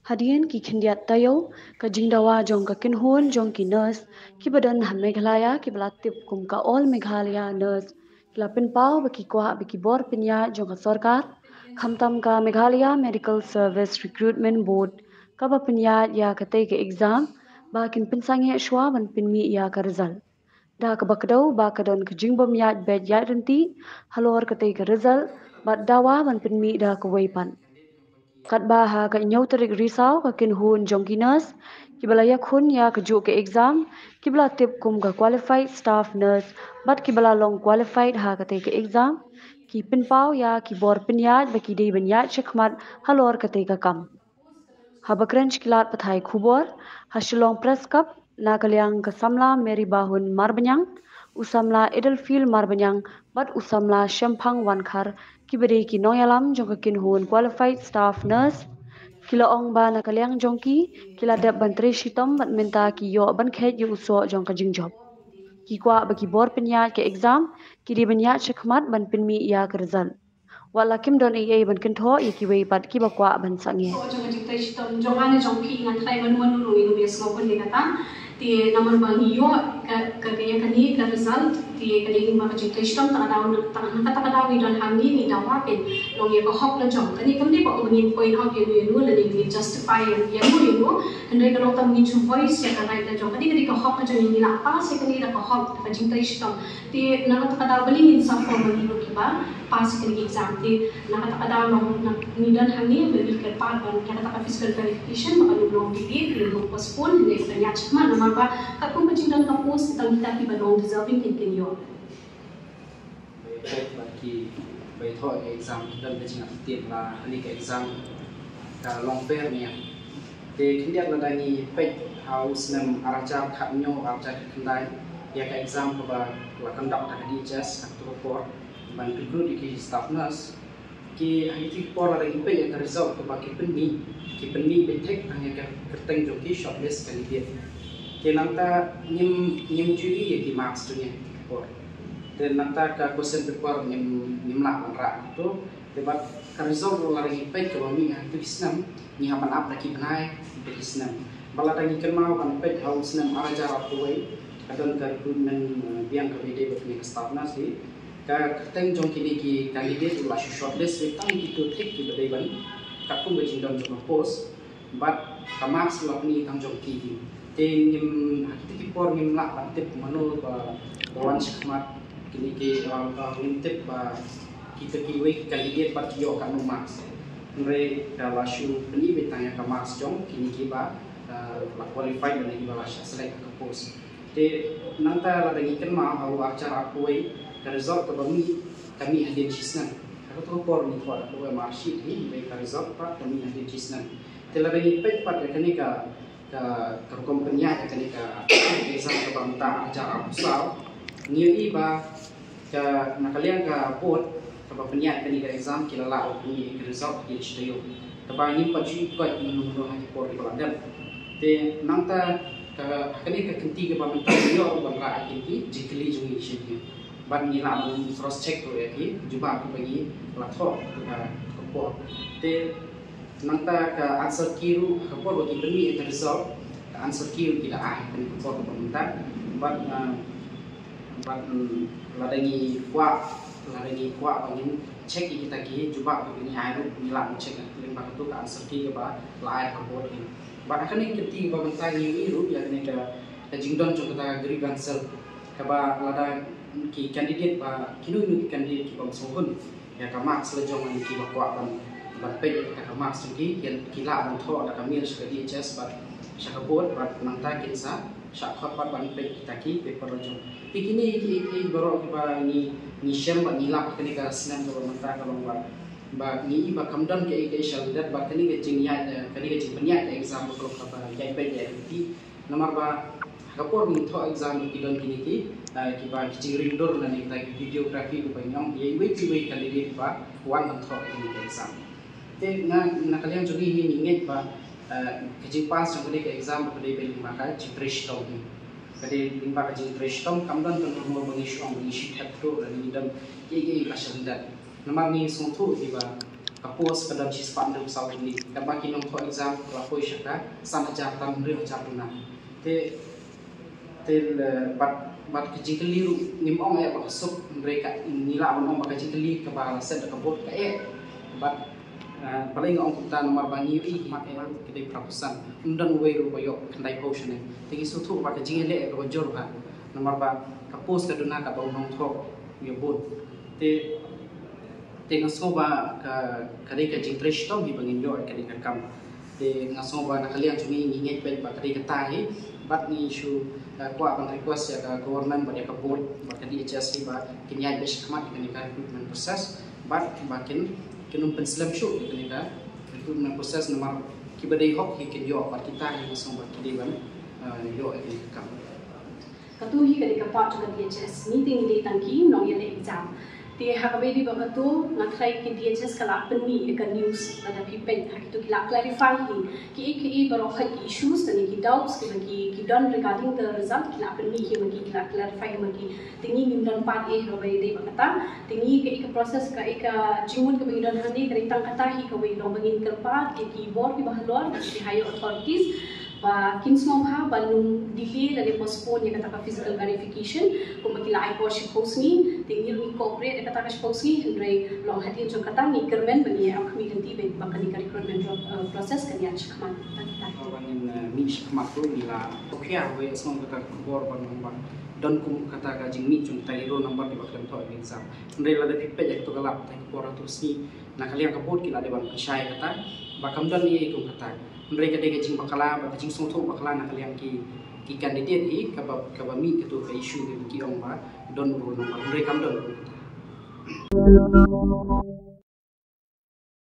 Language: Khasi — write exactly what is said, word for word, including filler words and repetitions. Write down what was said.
Hadien ki khyndiat taïew, ka jingdawa jong ka kynhun jong ki nurse kiba don ha Meghalaya kiba la tip kum ka All Meghalaya Nurse, ki la pynpaw ba ki kwah ba ki bor pynïaid jong ka sorkar, khamtam ka Meghalaya Medical Service Recruitment Board, kaba pynïaid ïa katei ka exam, ba kin pynsangeh shuwa ban pynmih ïa ka result. Da kaba kdew ba ka don ka jingbym ïaid beit ïaid ryntih halor katei ka result, bad dawa ban pynmih da kawei pat. Katba ha ka hynñiew tarik Risaw, ka kynhun jong ki nurse kiba la ïakhun ïa kajuh ka exam, kiba la tip kum ka qualified staff nurse, bad kiba la long qualified ha katei ka exam, ki pynpaw ïa ki bor pynïaid ba ki dei ban ïaid shakhmat halor katei ka kam. Haba kren sha ki lad pathai khubor ha Shillong Press Club, na ka liang ka samla Mary Bahun Marbaniang, u samla Edelfield Marbaniang, bad u samla Shemphang Wankhar, kiba dei ki nongïalam jong ka kynhun qualified staff nurse, ki la ong ba na ka liang jong ki, ki la dep ban trei shitom bad mynta ki ïoh ban kheit ïa u soh jong ka jingjop. Ki kwah ba ki bor pynïaid ka exam ki dei ban ïaid shakhmat ban pynmih ïa ka result. Wat la kim don ei ei ban kynthoh ïa kiwei pat kiba kwah ban sangeh. Soh jong ka jingtrei shitom jong nga ne jong phi, nga tharai mano mano ruh ngi ïoh ïa sngewbha ïa kata. Te namar ba ngi ïoh ka, ka, ka, ïa kane ka result, te ka dei lyngba ka jingtrei shitom. Ta ka daw na, ta, na kata ka daw ngi don hangne, ngi dawa pynlong ïa ka hok la jong. Kane kam dei ba ngin point out ïa no ïa no lane ngin justify ïa no ïa no. Hynrei ka long tang ngin shu voice ïa ka right la jong. Kane ka dei ka hok la jong, ngi lah pass ïa kane da ka hok, da ka jingtrei shitom. Te na kata ka daw balei ngin sa form ïa ki ba pass ïa kane ka exam. Te na kata ka daw long, na, ngi don hangne ba ngi kyrpad ban ïa kata ka physical verification ba kan long delay, kan long postpone, ne kan ïaid shakhmat namar ba katkum ka jingdon ka post, tang kita kiba long deserving kin, kin ïoh. Ba ïa peit ba ki, ba ïa thoh ïa ka exam ki don ka jingïathuh tip ba kane ka exam ka long fair ne ïa. Te khyndiat lada ngi peit ha u snem ar hajar khathynñiew, ar hajar khatkhyndai, ïa ka exam kaba la conduct da ka D H S ha kato ka por ban recruit ïa ki staff nurse. Ki, ha kito ki por lada ngi peit ïa ka result kaba ki pynmih, ki pynmih beit thik tang ïa ka kyrteng jong ki shortlist candidate. Te nangta ngim, ngim ju ïohi ïa ki marks jong ngi ha kito ki por. Te nangta ka question paper ngim, ngim lah ban rah kato. Te bad ka result ruh lada ngi peit kaba mih ha kito ki snem, ngi hap ban ap da ki bnai, da ki snem. Bad lada ngi kynmaw ban peit ha u snem ar hajar arphew wei, ka don ka recruitment, eh, biang kaba ïadei bad kane ka staff nurse. Ka kyrteng jong kine ki candidate ruh la shu shortlist beit tang kito thik kiba dei ban, katkum ka jingdon jong ka post. Bad ka marks la pyni tang jong ki. Te ngim, ha kito ki por ngim lah ban tip mano ba, ba wan shakhmat, kine ki, ba, ba ngim tip ba kito kiwei ki candidate pat ki ïoh katno marks. Hynrei ka la shu pyni beit tang ïa ka marks jong kine kiba, eh, la qualified lane kiba la shah select ha ka post. Te nangta lada ngi kynmaw ha u ar hajar arphew wei, ka result kaba mih ka mih hadien shisnem. Ha kato ka por ngi kwah da kawei marksheet hi, hynrei ka result pat ka mih hadien shisnem. Te lada ngi peit pat ïa kane ka, ka, ka rukom pynïaid ïa kane ka exam kaba mynta ar hajar arphew saw, ngi ïohi ba ka, na ka liang ka board kaba pynïaid kane ka exam ki la lah ban pynmih ïa ka result hadien shi taïew. Kaba ngim pat ju koit mano mano ha ki por kiba la dep. Te nangta ka, ha kane ka kynti kaba mynta ngi ïoh ruh ban rah ïa ki jingkylli jong ngi shisha. Bad ngi lah ban cross check ruh ïa ki jubab kiba ngi la thoh ha ka por. Te nangta ka answer key ruh ha ka por ba ki pynmih ïa ka result, ka answer key ruh ki la ai ha kane ka por kaba mynta. Bad, ah, bad, mm, lada ngi kwah, lada ngi kwah ba ngin check ïa kita ki jubab kiba ngi ai ruh, ngi lah ban check lyngba kato ka answer key kaba la ai ha ka board hi. Bad ha kane ka kynti kaba mynta ngi ïohi ruh ïa kane ka, ka jingdon jong kata ka grievance cell kaba lada ki candidate ba, kino kino ki candidate ki bym sngewhun ïa ka marks la jong lane kiba kwah ban, ban peit ïa kata ka marks jong ki, ki, ki lah ban thoh da ka mail sha ka D H S bad sha ka board bad nangta kin sa shah khot pat ban peit kita ki paper la jong. Te kine ki, ki baroh kiba ngi, ngi shem bad ngi lap ha kane ka snem kaba mynta ka long ba, ba ngi i ba kam don kaei kaei sha lyndet bad kane ka jingïaid, eh, kane ka jingpynïaid ka exam ba ka long kaba ïaid beit ïaid ryntih. Namar ba ha ka por ba ngi thoh exam ruh ki don kine ki, eh, kiba ki jingring dur lane kita ki videography kiba ngi ong ïa iwei pa iwei candidate ba wan ban thoh ïa kine ki exam. Te na, na ka liang jong ngi hi ngi ngeit ba, eh, ka jingpass jong kane ka exam ba ka dei beit lyngba ka jingtrei shitom hi. Ka dei lyngba ka jingtrei shitom, kam don kano kano ba ngi shu ong ba ngi shu thep tuh lane ngi don kiei kiei ba sha lyndet. Namar ngi sngewthuh hi ba ka post ka don shispah hynriew saw tylli. Katba ki nongthoh exam ka la poi sha ka san hajar tam hynriew hajar duna. Te te bad bad ka jingkylli ruh ngim ong eh ba ka suk, hynrei ka ngi lah ban ong ba ka jingkylli kaba la set da ka board ka eh. Bad balei nga ong kumta? Namar ba ngi ïohi hi ka dei para phew san, ym don uwei ruh ba ïoh khyndai phew shane. Te ngi sngewthuh ba ka jingïaleh kaba jur bha, namar ba ka post ka duna kaba u nongthoh ïa bun. Te te nga sngew ba ka ka dei ka jingtrei shitom hi ba ngin ïoh ïa kane ka kam. Te nga sngew ba na ka liang jong ngi ngi ngeit beit ba ka dei kata hi. Bad ngi shu kwah ban request ïa ka government bad ïa ka board bad ka D H S hi ba kin ïaid beit shakhmat ïa kane ka recruitment process bad ba kin kin ym pynslem shuh ïa kane ka recruitment process, namar kiba dei hok hi kin ïoh bad kita hi nga sngew ba ki dei ban ïoh ïa kane ka kam. Kato hi ka dei ka part jong ka D H S, ngi te ngi dei tang ki nongïaleh exam. Te ha kaba ïadei bad kato nga tharai ka D H S ka la pynmih ïa ka news lada phi peit ha kito ki la clarify hi kiei kiei baroh hi ki issues lane ki doubts kiba ki ki don regarding the result ki la pynmih hi ma ki, ki la clarify hi ma ki. Te ngi ngim don part eh ha kaba ïadei bad kata. Te ngi kaei ka process, kaei ka jingmut kaba ngi don hangne ka dei tang kata hi kawei, long ba ngin kyrpad ïa ki bor kiba halor, ki higher authorities ba kin sngewbha ban ym delay lane postpone ïa kata ka physical verification kumba ki la ai por shiphew sngi. Te ngi ruh ngi cooperate ïa kata ka shiphew sngi, hynrei long hadien jong kata ngi kyrmen ba ngi ïa khmih lynti beit ba kane ka recruitment process kan ïaid shakhmat. Ba ngin mih shakhmat ruh ngi la khia wei, sngew kata ka khubor ban ong ba don kum kata ka jingmih jong kita ki roll number kiba khlem thoh exam. Hynrei lada phi peit ïa kato ka lad, kata ka por haduh sngi na ka liang ka board ki la dei ban pynshai kata ba kam don ei ei kum kata. Hynrei ka dei ka jingbakla bad ka jingsngewthuh bakla na ka liang ki ki candidate hi kaba kaba mih kato ka issue kaba ki ong ba don roll number, hynrei kam don kum kata.